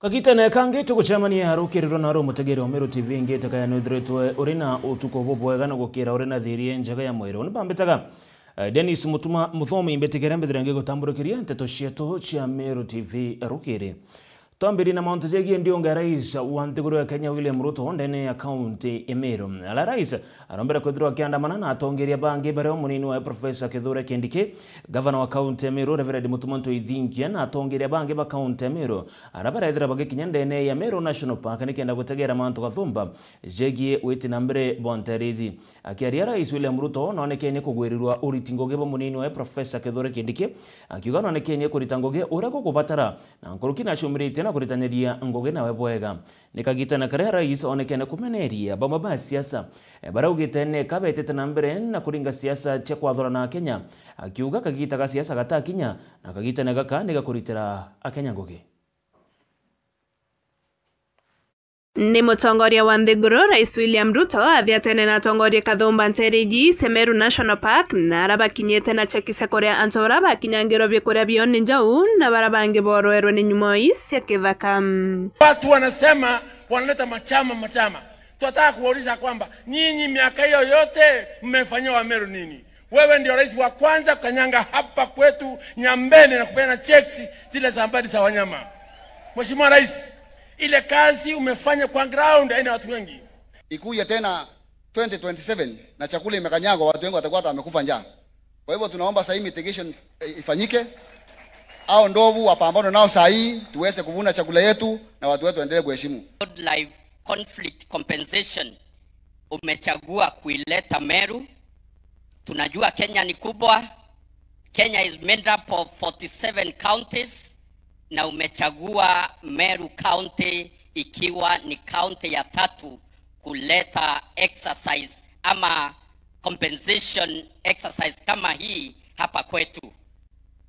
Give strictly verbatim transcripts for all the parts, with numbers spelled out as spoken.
Kagitene kangi tugucemania rukirirwa na ru mutegeri wa Meru T V ingi, takaya nwithiritwe uri na utuku bubwega na gukira uri na thiri njega ya mwiri. Uni bambitaga, eh, Dennis Mutuma Muthomi, mbitigire mbithire ngigutamburukiria nteto cietu cia Meru T V rukiri. Twambirie na mauntu jegie ndiunga ya rais wa nthiguru ya Kenya William Ruto ndene ya kaunti ya Meru. Ala rais arombere kwithirwa akiandamana na atongeria bangi bario munini wa Professor Kithure Kindiki, gavana wa kaunti ya Meru Reverend Mutuma Ntwithingia na atongeria bangi ba kaunti ya Meru, ara barethira bagikinya ndene ya Meru National Park nikenda gutegera mantu gathumba jegie witi na mbere bwa nteriji. Akiaria, rais William Ruto noonekenie kugwirirwa uriti ngugi bwa munini wa Professor Kithure Kindiki, akiuga noonekenie kurita ngugi uria gukubatara na nkuruki naciumiritie na kuritaniria ngugi nawe bwega. Ni kagitene karia rais oonekene kumeneria bamwe ba siasa, eh, baraugite ni kabetete na mbere na kuringa siasa cia kwathurana Akenya, akiuga kagita ga siasa gatakinya na kagitene gaka ni gakuritira Akenya ngugi. Ni mutongoria wa nthiguru, Rais William Ruto, athiatene na atongoria kathumba nteriji cia Meru National Park, na ara bakinyite na cheki cia kuria antu bara bakinyangirwa bikuria bio ni njau, na bara bangi boroerwe ni nyumoi cia kithaka. Watu wanasema wanaleta machama, machama. Tunataka kuwauliza kwamba nyinyi miaka hiyo yote mmefanyia Wameru nini? Wewe ndio rais wa kwanza kukanyanga hapa kwetu Nyambene na kupeana checks zile za mbadi za wanyama. Mheshimiwa Rais, ile kazi umefanya kwa ground haina watu wengi. Ikuje tena twenty twenty-seven na chakula imekanyagwa, watu wengi watakuwa hata wamekufa njaa. Kwa hivyo tunaomba sahii mitigation, eh, ifanyike. Hao ndovu wapambane nao sahii, tuweze kuvuna chakula yetu na watu wetu waendelee kuheshimu. Wildlife conflict compensation umechagua kuileta Meru. Tunajua Kenya ni kubwa. Kenya is made up of forty-seven counties, na umechagua Meru County ikiwa ni county ya tatu kuleta exercise ama compensation exercise kama hii hapa kwetu.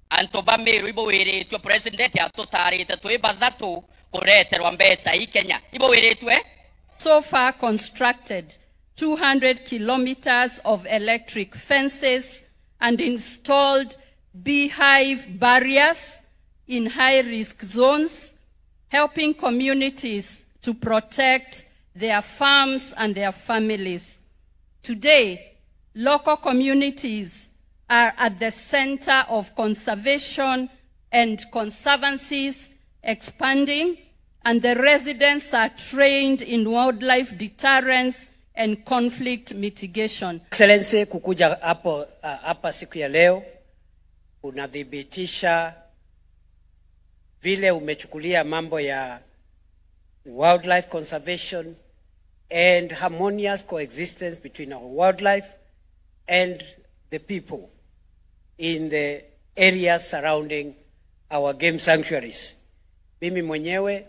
Antu ba Meru ibo wiritue, president atutarite twi bathatu kureterwa mbeca ii Kenya. Ibo wiritue? So far constructed two hundred kilometers of electric fences and installed beehive barriers in high-risk zones, helping communities to protect their farms and their families. Today, local communities are at the center of conservation and conservancies expanding, and the residents are trained in wildlife deterrence and conflict mitigation. Excellency, kukuja hapo, ah, hapa siku ya leo, unathibitisha vile umechukulia mambo ya wildlife conservation and harmonious coexistence between our wildlife and the people in the areas surrounding our game sanctuaries. Mimi mwenyewe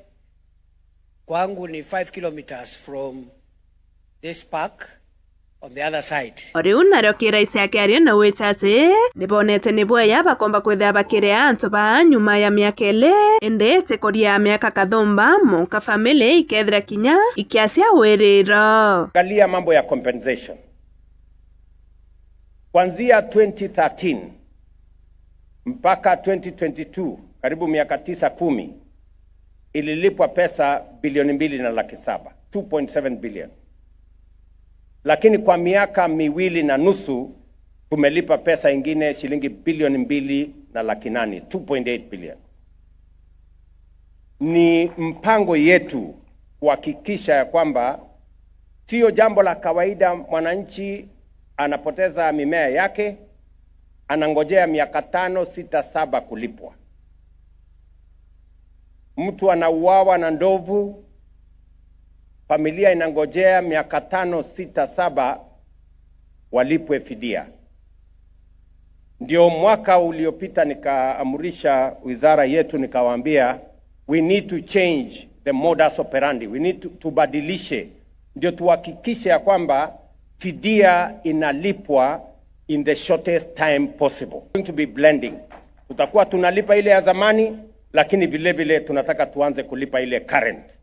kwangu ni five kilometers from this park on the other side. O riu nario kiraisi akiaria na gwita ati nibonete ni bwega bakomba kwithira bakiria antu baa nyuma ya miaka ili, indi ti kuria miaka kathumba, monka family ikethira kinya ikiacia wiriro. Angalia mambo ya compensation. Kuanzia twenty thirteen mpaka twenty twenty-two, karibu miaka tisa, kumi, ililipwa pesa bilioni mbili na laki saba, two point seven billion. Lakini kwa miaka miwili na nusu tumelipa pesa ingine shilingi bilioni mbili na laki nane, two point eight billion. Ni mpango yetu kuhakikisha ya kwamba sio jambo la kawaida mwananchi anapoteza mimea yake, anangojea miaka tano, sita, saba kulipwa. Mtu anauawa na ndovu, familia inangojea miaka tano, sita, saba walipwe fidia. Ndio mwaka uliopita nikaamrisha wizara yetu, nikawaambia, "We need to change the modus operandi, we need to, tubadilishe, ndio tuhakikishe ya kwamba fidia inalipwa in the shortest time possible." Going to be blending. Tutakuwa tunalipa ile ya zamani, lakini vile vile tunataka tuanze kulipa ile current.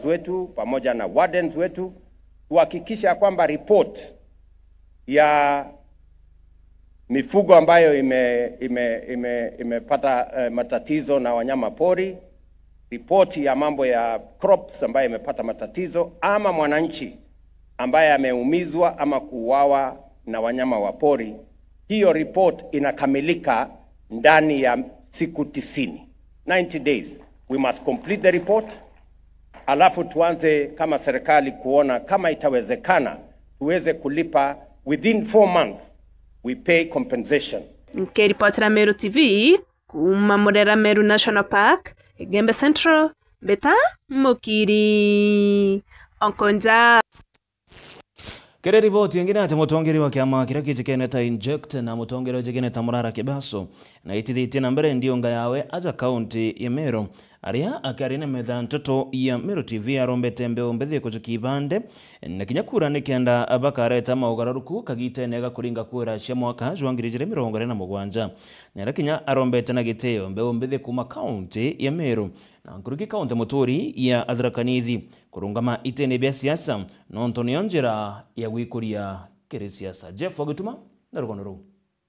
Wetu pamoja na wardens wetu, tuhakikishe ya kwamba report ya mifugo ambayo ime-, ime-, ime-, imepata, eh, matatizo na wanyama pori, ripoti ya mambo ya crops ambayo imepata matatizo, ama mwananchi ambaye ameumizwa ama kuuawa na wanyama wa pori, hiyo report inakamilika ndani ya siku tisini, ninety days. We must complete the report, alafu tuanze kama serikali kuona kama itawezekana tuweze kulipa within four months, we pay compensation. Nkiripotera Meru T V kuuma Murera Meru National Park, Igembe Central, Mbita Mukiri Onkonja. Kiri riboti ingi ni ati mutongeri wa kiama kiria kijikene ta Inject na mutongeri ujikene ta Murara Kibaso naitithitie na mbere ndiunga yawe aja kaunti ya Meru, aria akiaria na metha nteto ya Meru T V arombete mbeu mbithi kujukia ibande na kinya kura nikenda bakareta maugaruruku kagitene ga kuringa kura cia mwaka jwa ngiri ijiri mirongo iri na mugwanja. Nera kinya arombete na gitio mbeu mbithi kuuma kaunti ya Meru na nkuruki kaunti muturi ya Tharaka Nithi kurungama itene bia siasa, nontu niyo njira ya gwikuria kiri siasa. Jeff Wagituma na rugono ruu.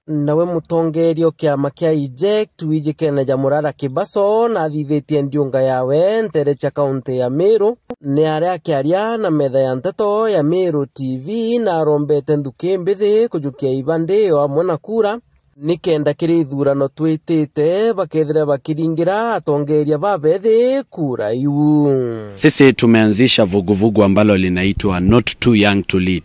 Nawe mutongeria o kiama kia Inject wijikene ja Murara Kibaso nathithitie ndiunga yawe ntere cia kaunti ya Meru, ni aria akiaria na metha ya nteto ya Meru T V na arombete nthuki mbithi kujukia ibande o amwe na kura, nikenda kiri ithurano twitite bakethira bakiringira atongeria babethi kura iu. Sisi tumeanzisha vuguvugu ambalo linaitwa Not Too Young to Lead.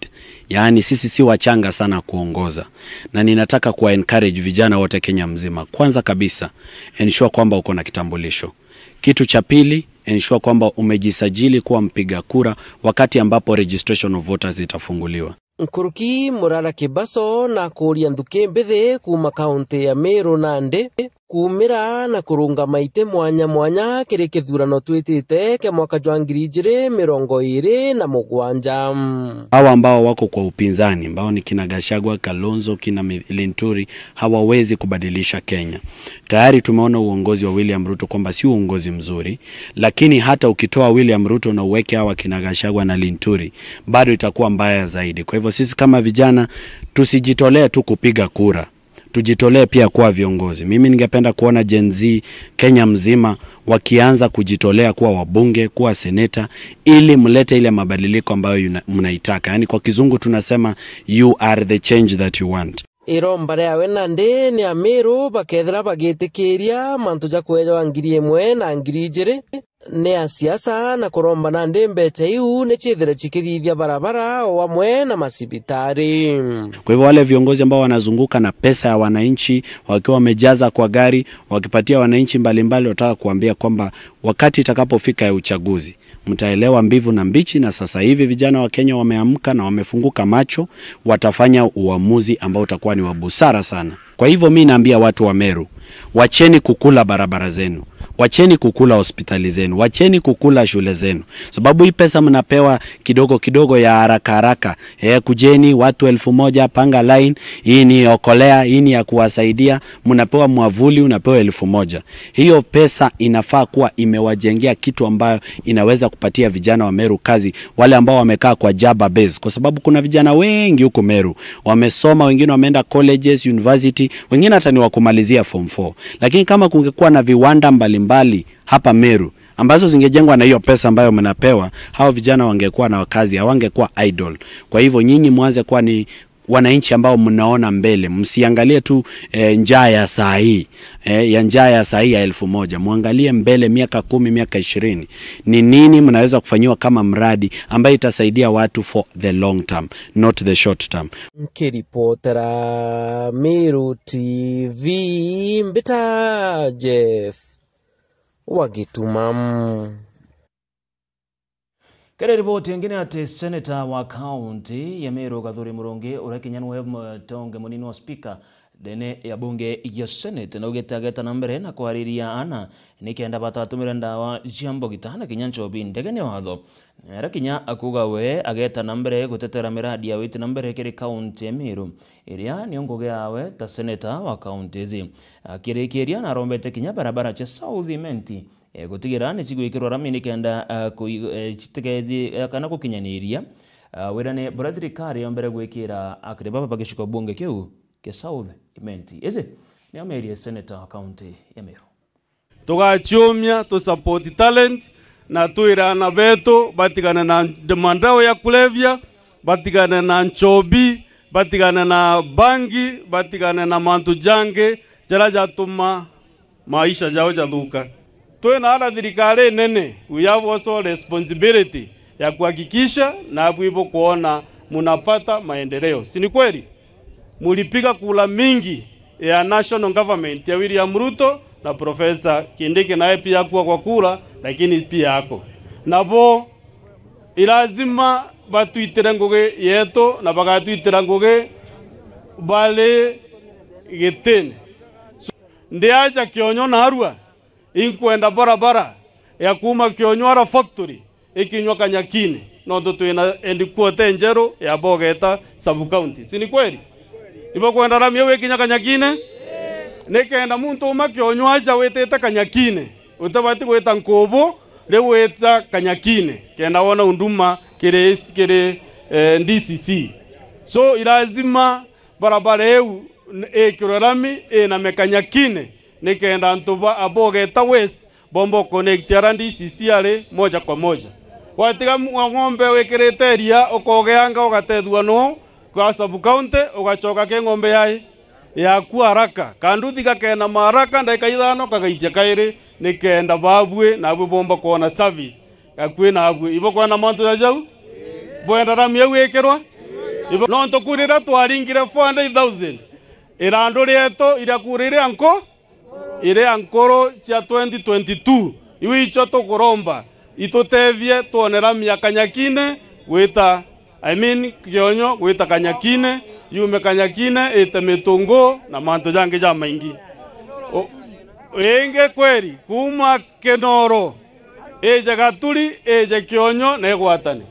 Yaani sisi si wachanga sana kuongoza. Na ninataka kuwa encourage vijana wote Kenya mzima. Kwanza kabisa, ensure kwamba uko na kitambulisho. Kitu cha pili, ensure kwamba umejisajili kuwa mpiga kura wakati ambapo registration of voters itafunguliwa. Nkuruki Murara Kibaso na kuuria nthuki mbithi kuuma kaunti ya Meru nandi kuumira na kurungama iti mwanya mwanya kiri kithurano twitite kia mwaka jwa ngiri ijiri mirongo iri na mugwanja. Hawa ambao wako kwa upinzani, ambao ni kina Gachagua, Kalonzo, kina Mi-, Linturi, hawawezi kubadilisha Kenya. Tayari tumeona uongozi wa William Ruto kwamba si uongozi mzuri, lakini hata ukitoa William Ruto na uweke hawa kina Gachagua na Linturi, bado itakuwa mbaya zaidi. Kwa hivyo sisi kama vijana, tusijitolee tu kupiga kura. Tujitolee pia kuwa viongozi. Mimi ningependa kuona Gen Z Kenya mzima wakianza kujitolea kuwa wabunge, kuwa seneta, ili mlete ile mabadiliko ambayo yuna-, mnaitaka. Yaani kwa kizungu tunasema, "You are the change that you want." Iromba riawe nandi ni Amiru bakethira bagitikiria mantu ja kwejawa ngiri imwe na ngiri ijiri ni a siasa, na kuromba nandi mbecha iu ni ciithire cikithithia barabara o amwe na macibitari. Kwa hivyo wale viongozi ambao wanazunguka na pesa ya wananchi wakiwa wamejaza kwa gari wakipatia wananchi mbalimbali, wataka kuambia kwamba wakati itakapofika ya uchaguzi, mtaelewa mbivu na mbichi, na sasa hivi vijana wa Kenya wameamka na wamefunguka macho, watafanya uamuzi ambao utakuwa ni wa busara sana. Kwa hivyo mi naambia watu wa Meru, wacheni kukula barabara zenu, wacheni kukula hospitali zenu, wacheni kukula shule zenu, sababu hii pesa mnapewa kidogo kidogo ya haraka haraka. Eh, kujeni watu elfu moja, panga line, hii ni okolea, hii ni ya kuwasaidia, mnapewa mwavuli, unapewa elfu moja. Hiyo pesa inafaa kuwa imewajengea kitu ambayo inaweza kupatia vijana wa Meru kazi, wale ambao wamekaa kwa jaba base, kwa sababu kuna vijana wengi huko Meru wamesoma, wengine wameenda colleges, university, wengine hata ni wa kumalizia form four. Lakini kama kungekuwa na viwanda mbalimbali hapa Meru ambazo zingejengwa na hiyo pesa ambayo mnapewa, hao vijana wangekuwa na kazi, hawangekuwa idle. Kwa hivyo nyinyi mwanze kuwa ni wananchi ambao mnaona mbele, msiangalie tu, eh, njaa ya saa hii, eh, ya njaa ya saa hii ya elfu moja. Mwangalie mbele miaka kumi, miaka ishirini. Ni nini mnaweza kufanyiwa kama mradi ambayo itasaidia watu for the long term, not the short term? Nkiripotera Meru T V, mbita Jeff Wagituma. Kere riboti ingi ni ati seneta wa kaunti ya Meru Gathuri Murungi, uria kinya niwe mutonge munini wa spika ndene ya bunge ya Senate, naugite ageta na mbere na kwariria ana nikenda batatumire ndawa cia mbogita na kinya nchobi ndege ni watho. Era kinya akuga we ageta na mbere gutetera miradi ya witi na mbere kiri kaunti ya Meru, iria niyo ngugi yawe ta seneta wa kaunti ici. Akirikiria na arombete kinya barabara cia South Imenti, eh, gutigira ni cigwikirwa rami nikenda, ah, kui-, eh, citikethie, eh, kana gukinyaniria, ah, wirane buria thirikari yombere gwikira akiri baba ba gicigo bunge kiu kia South Imenti. Ici nio meri ya seneta wa kaunti ya Meru. Tugaciumia, tu support talent, na twire aana betu batigane na madawa ya kulevya, batigane na nchobi, batigane na bangi, batigane na mantu jangi jaria jatuma maisha jao jathuka. Twina ara thirikari nene, we have also responsibility ya kuhakikisha nabwi bukwona munapata maendeleo. Si ni kweli? Mulipiga kura mingi ya national government ya William Ruto na Professor Kindiki, naye pia akua kwa kura, lakini pia ako. Nabo ilazima batwitire ngugi yetu na bagatwitira ngugi bari gitine. So, ndi aja Kionyo narua, inkwenda barabara ya kuuma Kionyo ara factory ikinywa Kanyakine, nontu twina headquarter njeru ya Bogeta sub county. Si ni kweli? Ibakwenda rami iu ikinya Kanyakine? Nikenda muntu uma Kionyo aja witite Kanyakine, utibati gwita Nkubu, riu wita Kanyakine, kenda wona huduma kiri, kiri, eh, D C C. So, ilazima barabara iu n-, ikirwe rami, iname Kanyakine, nikenda antu ba Abogeta West bomba uconnect ara D C C ari moja kwa moja. Watiga mu-, ng'ombe wikirite iria, ukogeanga ugatethua nuu kwa sub county, ugacoka ki ng'ombe yai yaku haraka. Kanduthi gakenama haraka, ndagika ithano kagaitia kairi, nikenda babui nabui bomba kwona service gakui nabui. Ibo kwenda mantu ja jau? Bwenda rami au ikirwa? Ibo, nontu ku riria twaringire four hundred thousand, irandu rietu iria ku riria nku, iria nkuru cia twenty twenty-two, iu icio tukuromba itutethie twone rami ya Kanyakine gwita, I mean, Kionyo gwita Kanyakine, yume Kanyakine ite Mitungu na mantu jangi jamaingi. O-, ingi kweri, kuuma Kinoro ije Gaturi, ije Kionyo na igwatane.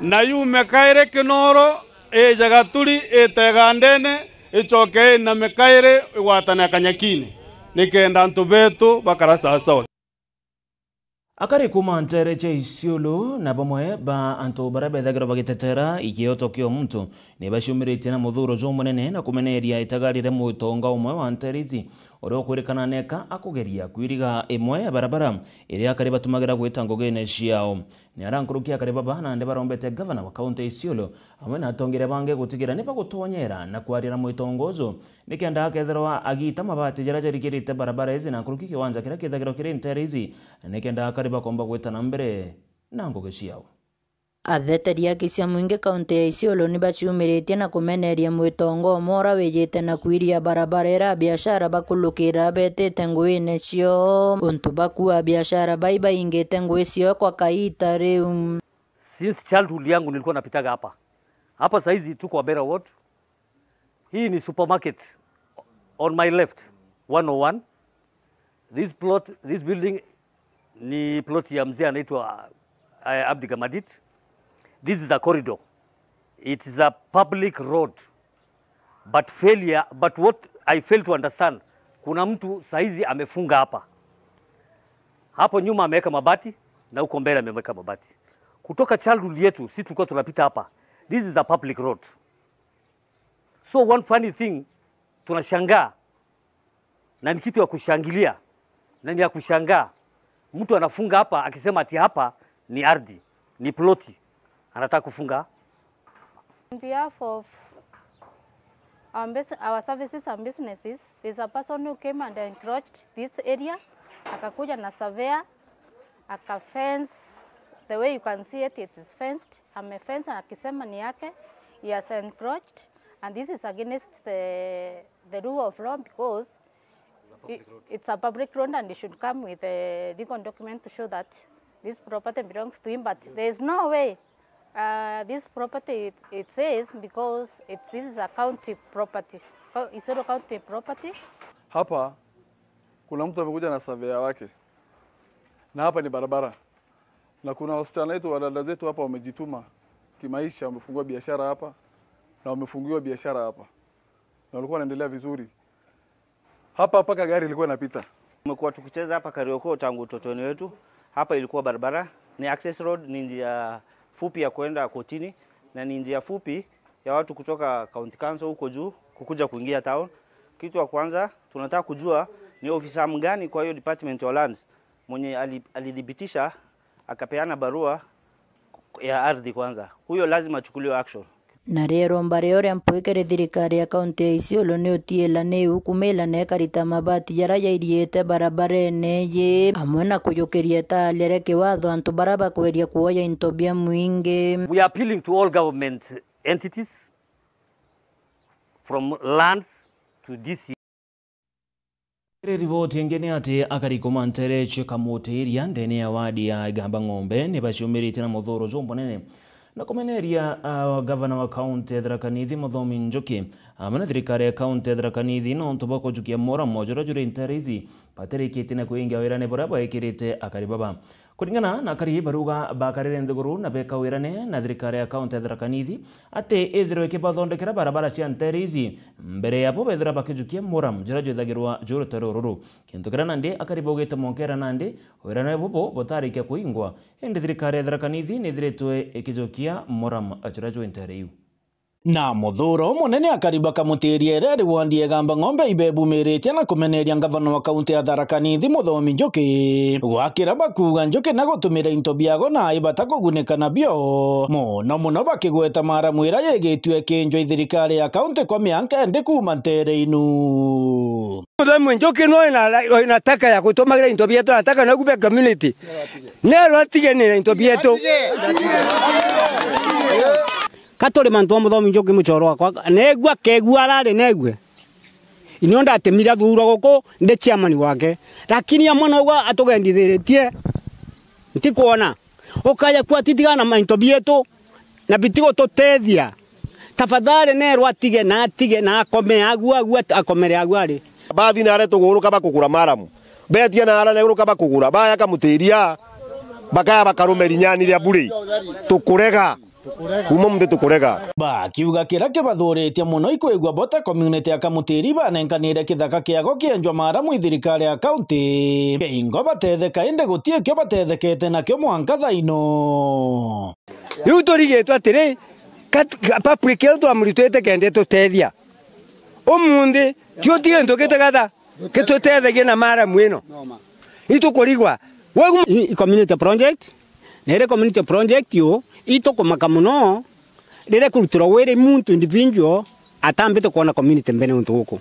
Na yume kairi Kinoro ije Gaturi, ite Igandene, icoke iname kairi igwatane Kanyakine, nikenda antu betu bakara sawasawa. Akari kuuma nteere cia Isiolo na bamwe ba antu baria bethagirwa bagitetera ikioto kia muntu ni baciumiritie na muthuuro jumunene na kumeneria itagari ria mutonga umwe wa nteere ici, uria ukwirikana neka akugeria kwiriga imwe ya barabara iria akari batumagira gwita ngugine ciao. Ni ara nkuruki akari baba nandi barombete gavana wa kaunti ya Isiolo amwe na atongeria bangi gutigira ni bagutonyera na kwaria na mwitongo uju nikenda akethirwa agiita mabati jaria jarigirite barabara ici na nkuruki kiwanja kiria kithagirwa kiri nteere ici, nikenda akari bakomba gwita na mbere na ngugi ciao. Atheteria aki cia mwingi kaunti ya Isiolo ni baciumiritie na kumeneria mwitongo umwe uria wijite na kwiria barabara iria abiashara bakulukira betite nguine ciao, untu bakua abiashara bai baingite ngui ciao kwa kaita riu. Since childhood yangu nilikuwa napitaga hapa. Hapa saizi tuko Abera Ward. Hii ni supermarket on my left, one oh one. This plot, this building ni plot ya mzee anaitwa, eh, Abdi Gamadit. This is a corridor. It is a public road. But failure, but what I fail to understand, kuna mtu saizi amefunga hapa. Hapo nyuma ameweka mabati na huko mbele ameweka mabati. Kutoka childhood yetu, si tulikuwa tunapita hapa. This is a public road. So one funny thing, tunashangaa, na ni kitu ya kushangilia, na ni ya kushangaa. Mtu anafunga hapa akisema ati hapa ni ardhi, ni ploti. Anataka kufunga. On behalf of our bus-, our services and businesses, there's a person who came and encroached this area, akakuja na surveyor, aka fence, the way you can see it, it is fenced. Amefence akisema ni yake, he has encroached, and this is against the, the rule of law because i-, it's a public road and he should come with a legal document to show that this property belongs to him, but there is no way, uh, this property it, it says because it, this is a county property, co-, Isiolo county property. Hapa kuna mtu amekuja na surveyor wake, na hapa ni barabara. Na kuna wasichana wetu, wadada zetu hapa wamejituma kimaisha, wamefungua biashara hapa na wamefungiwa biashara hapa, na walikuwa wanaendelea vizuri hapa, mpaka gari ilikuwa inapita. Tumekuwa tukicheza hapa Kariokoo tangu utotoni wetu. Hapa ilikuwa barabara, ni access road, ni njia fupi ya kuenda kotini, na ni njia fupi ya watu kutoka County Council huko juu kukuja kuingia town. Kitu ya kwanza, tunataka kujua Ni ofisa mgani kwa hiyo department ya lands mwenye ali-, alithibitisha akapeana barua ya ardhi kwanza? Huyo lazima achukuliwe action. Na rero mbare uria mpwikire thirikari ya kaunti ya Isiolo ni utiila ni iu kumila na ikarita mabati jaria jairiite barabarene iji, amwe na kujukiria itaali ria kiwatho antu baria bakweria kuoya into bia mwingi. We are appealing to all government entities, from lands to D C. Iri riboti ingi ni ati akari kuma ntere cia Kamutiria ndene ya wadi ya Igamba Ng'ombe ni baciumiritie na muthuro jumunene na kumeneria, ah, gavana wa kaunti ya Tharaka Nithi Muthomi Njuki amwe na thirikari ya kaunti ya Tharaka Nithi nontu bwa kujukia muramo juria juri ntere iji batirikitie na kwingia wirane buria baikirite akari baba. Kuringana na akari, barauga bakarire nthiguru na beka wirane na thirikari ya kaunti ya Tharaka Nithi ati ithirwe ikibathondekera barabara cia ntere iji mbere yabo bethira bakijukia muramu juria jwithagirwa jurute rururu. Kintu kiria nandi akari baugite monkera nandi wirane bubu butarikia kuingwa, indi thirikari ya Tharaka Nithi nithiritwe ikijukia muramu juria jwi ntere iu. Na muthuro munene akari ba Kamutiria iria iri wandi ya Igamba Ng'ombe ibebumiritie na kumeneria ngavana wa kaunti ya Tharaka Nithi Muthomi Njuki, gwakira bakuuga Njuki na gutumira into biago na ibata kugunika nabio, muno muno bakigweta maramu iria yigitue ikinjwa i thirikari ya kaunti kwa mianka indi kuuma ntere inu. Muthomi Njuki no ina, ina taka ya gutumagira into bietu, na taka na gube community. Nero atige ni into bietu. Ka turi mantu a Muthomi Njuki muchoro wakwa, neegua, keegua arari neegue. Inio ndatemire athuurwa guku ndi chairman wake. Lakini amwe nougwa atugendithiritie, ntikwona. Ukaja ku atitigana na mainto bietu, na bitigututethia. Tafadhali neerwa atige, na atige, na akome agu, agu at-, akomere agu ari. Bathi nare tuguruka bakugura maramu. Betia nara neguruka bakugura, baya Kamutiria, bakaya bakarume rinyani ria buri. Tukurega. Kuma munthi tukurega. Bakiuga kiria kibathuritie muno ikwigua bo ta community ya Kamutiri banenkanire kithaka kiago kienjwa maramu i thirikari ya kaunti. Keingo batetheka, indi guti ikio batethekete nakio mwanka thaino. Riu turigitwe atiri, ka, ka, public iu twamuritwite kenda itutethia. Umunthi, ti utige ntu gitigatha. Gitutethagia na maramu ino. Itukurigwa. Wau i, i community project, na iri community project yo, itukumaka muno riria kurutirwa wira i muntu individual atambite kwona community mbene untu guku.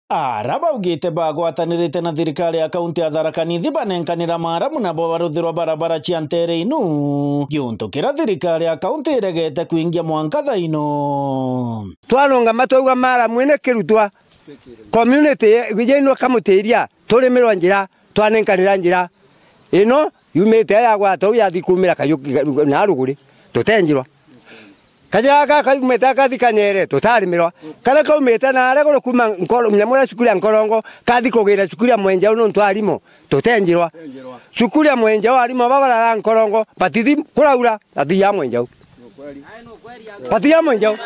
Ara baugite bagwatanirite na thirikari ya kaunti ya Tharaka Nithi banenkanira maramu nabo baruthirwa barabara cia ntere inu, giuntu kiria thirikari ya kaunti iregete kwingia mwanka thaino. Twarungama twauga maramu ino kirutwa. Community ye-, yenu Kamutiria, turimirwa njira, twanenkanira njira. Ino yumite ya gwata u yathi kumira Kayuki na ruguri, tutenjirwa. Kaja gaka kaumite akathi Kanyere, tutarimirwa. Karia kaumite na aria guru kuma Nkoro-, nyamu ya cukuru ya Nkorongo, kathi kugira cukuru ya Mwenjau nontu arimo, tutenjirwa. Cukuru ya Mwenjau arimo babarara Nkorongo, batithi kuraura. Ati ya Mwenjau. Ati ya Mwenjau.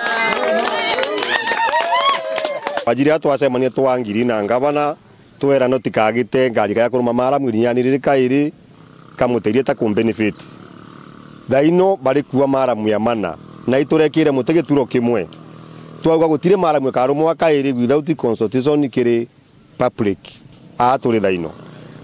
Wajiri atwacemania twangiri na ngavana, twera no tikagite ngari kaya kuruma maramu irinyani riri kairi, Kamutiria ta kumbenefit. Thaino bari kuwa maramu ya mana, na iturekire muti gituro kimwe. Twauga gutiri maramu ikarumwa kairi without consultation kiri public. Aa turi thaino.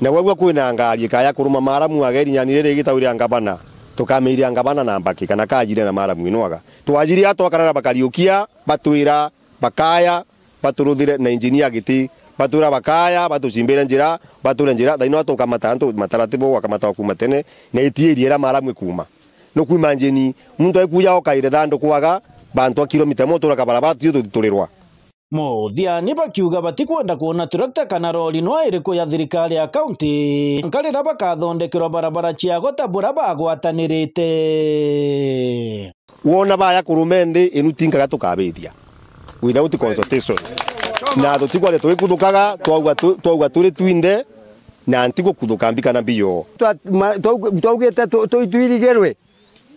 Na wagua kwina ngari ikaya kuruma maramu age irinyani riri igitaurira ngavana, tukamiria ngavana na mbaki kana kajire na maramu ino aga. Twajiri atwakarara bakariukia, batwira bakaya, baturuthire na injinia giti, batwira bakaya, batucimbire njira, bature njira, thaino atukamata antu mataratibu gwakamata o kuma tene, na itiiri ira maramu ikuma. Nuku imagine, muntu aikuja okaire thanduku aga, bantu a kilomita imwe utura kabarabara, tio tutiturirwa. Muthiani bakiuga batikwenda kwona tractor kana rori nwa iriku ya thirikari ya kaunti, nka riria bakathondekerwa barabara ciago ta buria bagwatanirite. Wona baya kurume ndi, inu tinkaga tukabithia without consultation. Na tutikwenda twikuthukaga, twauga tu-, twauga turi twinde, na ntigukuthuka mbi kana mbio. Twa-, ma-, twau-, twaugite tu-, tu-, twirigirwe,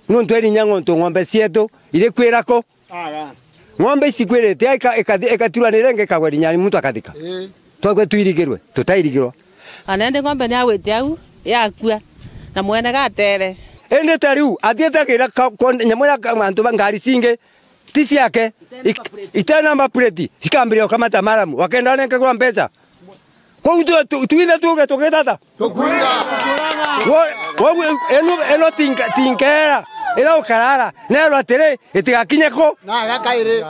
nuntu eri nya ng'ontu ng'ombe cietu iri kwira ku? Ng'ombe ici kwirite, ika-, ikathi-, ikatirwa ni renge ikagwa rinyani, muntu akathika. Ii. Twauga twirigirwe, tutairigirwa. Kana indi ng'ombe ni agwite au, yakua, na mwene gatere. Indi ta riu, athiite akira ka-, ko-, nyamu ya ka-, antu ba ngari cingi, ti ciake, ik-, ite number plate, cikambiria gukamata maramu, wakenda anenkagirwa mbeca. Kwou tu, tu, twithe tuge tukitata? Tukwira. Wo, wo, eno, eno tinka-, tinkera, ira ukarara, nerwa atiri, itigakinye ku? Na gakairi.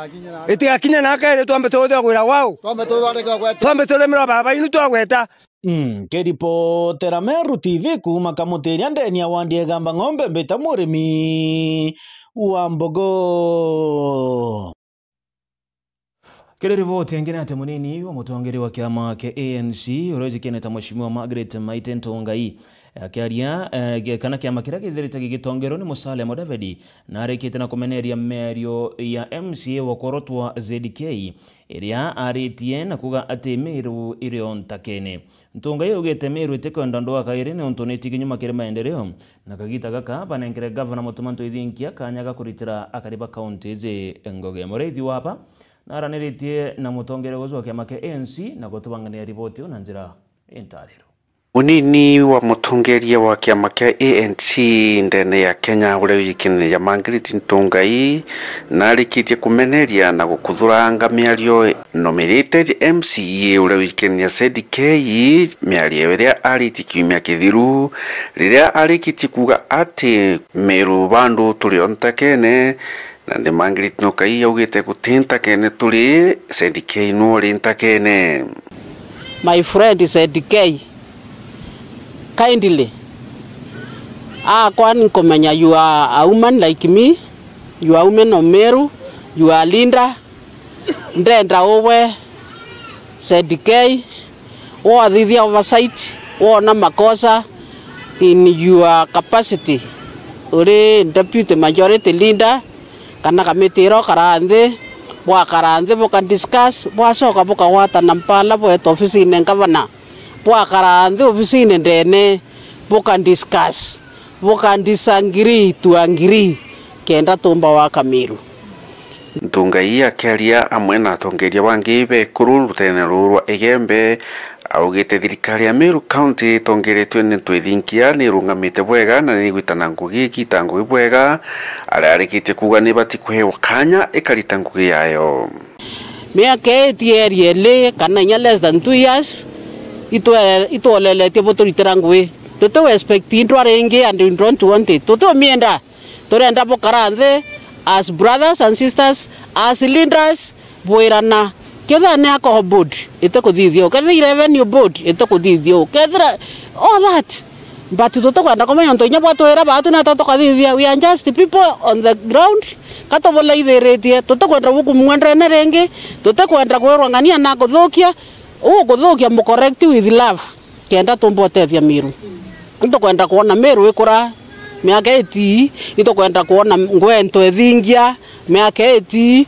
Itigakinye na kairi, twambe tuthugwira wau. Twambe tuthondeke gwetu. Twambe turemerwa baba inu twagweta. Mm, kiripotera Meru T V kuuma Kamutiria ndeni ya wandi ya Igamba Ng'ombe, mbita murimi wa mbogo. Kiri riboti ingi ni ati munini wa mutongeria wa kiama kia A N C, uria ujikene ta Mheshimiwa Margaret Maite Ntungai, akiaria, eh, ge-, kana kiama kiria githirite gigitongerwa ni Musalia Mudavadi, na arikite na kumeneria miario ya M C A wa Korotwa Z K, iria aritie na kuuga ati Meru iri o ntakene. Ntungai augite Meru itikwenda ndwaka iri niuntu ni itiginyuma kiri maendeleo, na kagita gaka banenkere gavana Mutuma Ntwithinkia kanya ga kuritira akari ba kaunti iji ngugi. Muriithi waba naraniritie na mutongeria uju wa kiama kia A N C na gutubangania riboti iu na njira intariro. Munini wa mutongeria wa kiama kia A N C ndene ya Kenya, uria wijikene ja Margaret Ntungai, narikitie kumeneria na gukuthuranga miario nomirite M C A uria wijikene ja Z K, miario iria aritie kiumia kithiru, riria arikitie kuuga ati Meru bandu turi o ntakene, na ni Margaret Ntungai augite guti ntakene turi, Z K nu uri ntakene. My friend Z K, kindly, akwa nkumenya you are a woman like me, you are women of Meru, you are leader. Ndenda uwe Z K, wathithia oversight, wona makosa in your capacity, uri deputy majority leader, kana kamiti iria ukara nthi, bwakara nthi buka discuss, bwacoka bukagwatana mpala bweta ofisine ngavana, bwakara nthi ofisine ndene, buka discuss, buka disagree to agree, kenda tumba waka Meru. Ntungai akiaria amwe na atongeria bangi bekuru rutene ruu rwa Igembe, augite thirikari ya Meru County itongeretue ni Ntwithinkia ni irungamite bwega na ni igwita na ngugi, igita ngugi bwega, aria arikitie kuuga ni ibati kuhewa kanya ikarita ngugi yayo. Miaka ii ti eri eli kana inya less than two years, itwe-, itwoleretie buturitira ngugi. Tuti expect indwa ringi and we don't want it. Tutiumienda. Turenda bukara nthi as brothers and sisters, as leaders, bwirana. Kethira ni alcohol board, itikuthithia uu. Kethira i revenue board, itikuthithia uu. Kethira all that. But tutikwenda kumenya untu inya bwatwira baatu nata tukathithia. We are just people on the ground. Ka tubulaithiritie. Tutikwenda gukumwendene ringi. Tutikwenda kwirwa ng'ania na kuthukia. Uu kuthukia mu correct with love. Kenda tumba utethia Meru. Itukwenda kwona Meru ikura miaka itii, itukwenda kwona ngwento ithingia miaka itii.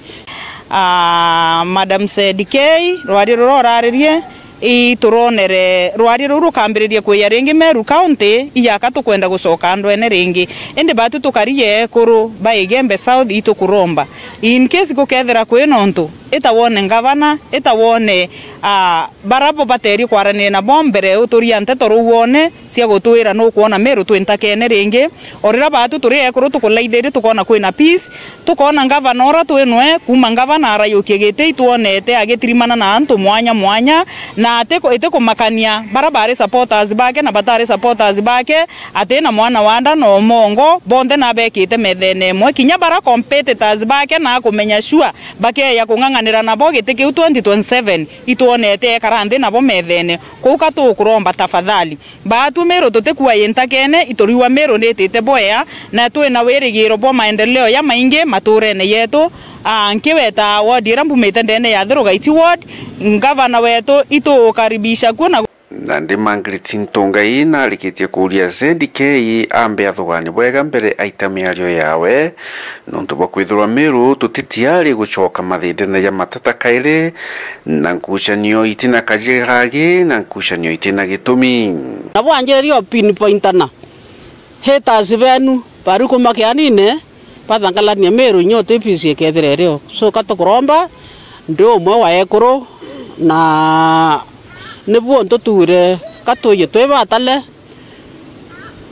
Ah, Madam Z K, rwari ruria uraririe, ituronere rwari ruu rukambiririe kwija ringi Meru County, ijaka tukwenda gucoka ndwene ringi. Indi batu tukari ekuru ba Igembe South itukuromba. In case gukethira kwina untu, ita wone ngavana, ita wone, ah, bara bo bateerie kwaranire nabo mbere, uturia nteto ruu wone cia gutwira nukwona Meru twi ntakene ringi. O riria baatu turi ekuru tukulaithirie, tukoona kwina peace, tukoona ngavana uria twi nwe, kuuma ngavana araiukie giti, itwonete agitirimana na antu mwanya mwanya, na ati ku-, itikumakania bara bari supporters bake na batari supporters bake, ati na mwana wa nda na umongo, bonthe nabekite methene imwe, kinya bara competitors bake na akumenya sure bakeeja kung'ang'anira nabo giti kiu twenty twenty-seven, itwonete ekara nthi nabo methene. Kuu ka tukuromba tafadhali. Baatu Meru tutikua i ntakene, ituriua Meru nitite bwea, na twina wirigiro bwa maendeleo jamaingi maturene yetu. Aa, nkiweta ward iria mbumite ndene ya Thiru Gaichi ward, ngavana wetu ituukaribisha kuo na Nandi Margaret Ntungai narikitie kuuria Z D K ambe athugani bwega mbere aita miario yawe, nontu bwa kwithirwa Meru tutitiari gucoka mathindene ja matata kairi, na ngucanio itina kajia gagi, na ngucanio itina gitumi. Na bwanjiriria o pinpointana haters benu bari kuma kianine, bathangalania Meru inya uti peace ikethira iri o. So, ka tukuromba, ndi umwe wa ekuru, na nibu ntutuire ka twije twi batale.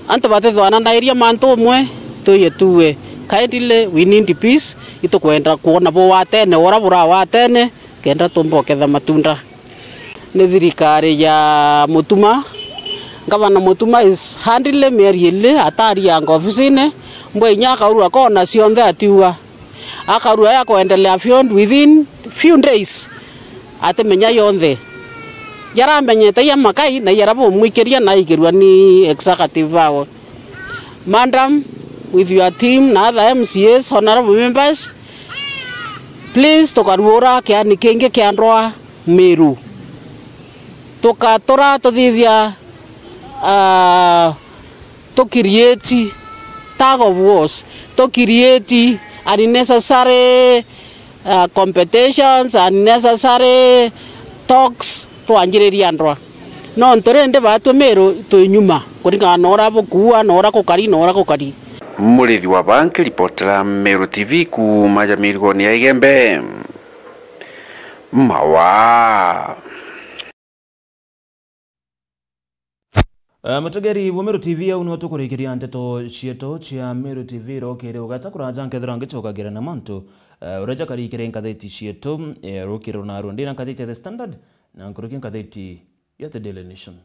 Antu batithwananairia mantu umwe, twije tuwe. Kindly, we need peace. Itukwenda kwona bu watene, ura bura watene, kenda tumba uketha matunda. Ni thirikari ya Mutuma. Gavana Mutuma is hardly mieri ili atarianga ofisine, mbwe inya akaurwa kona cionthe atiuga. Akarua ya kuendelea beyond within few days, atimenya yonthe. Jaramenyete ya makai na yara bumwikiria na aikirua ni executive bao. Madam, with your team na other M C As, honorable members, please tukaruura kiani kingi kia ndwa Meru. Tukatura tuthithia, ah, tu create tug of wars, tu create unnecessary, uh, competitions, unnecessary talks, twanjiriria ndwa. Nontu rindi batwi Meru twi nyuma, kuringana na uria bukuua, na uria gukari, na uria gukari. Murithi wa Banki, ripotera Meru T V kuuma Jamirigoni ya Igembe. Mawa. Eh, mutegeri wa Meru T V, au niwe tukurikiria nteto cietu cia Meru T V rukiri ugata kuraja, nkethira ngicokagira na mantu, eh, uria jakarikire ngatheti cietu, eh, rukiri runa rundi na ngatheti ya The Standard, na nkuruki ngatheti ya The Daily Nation.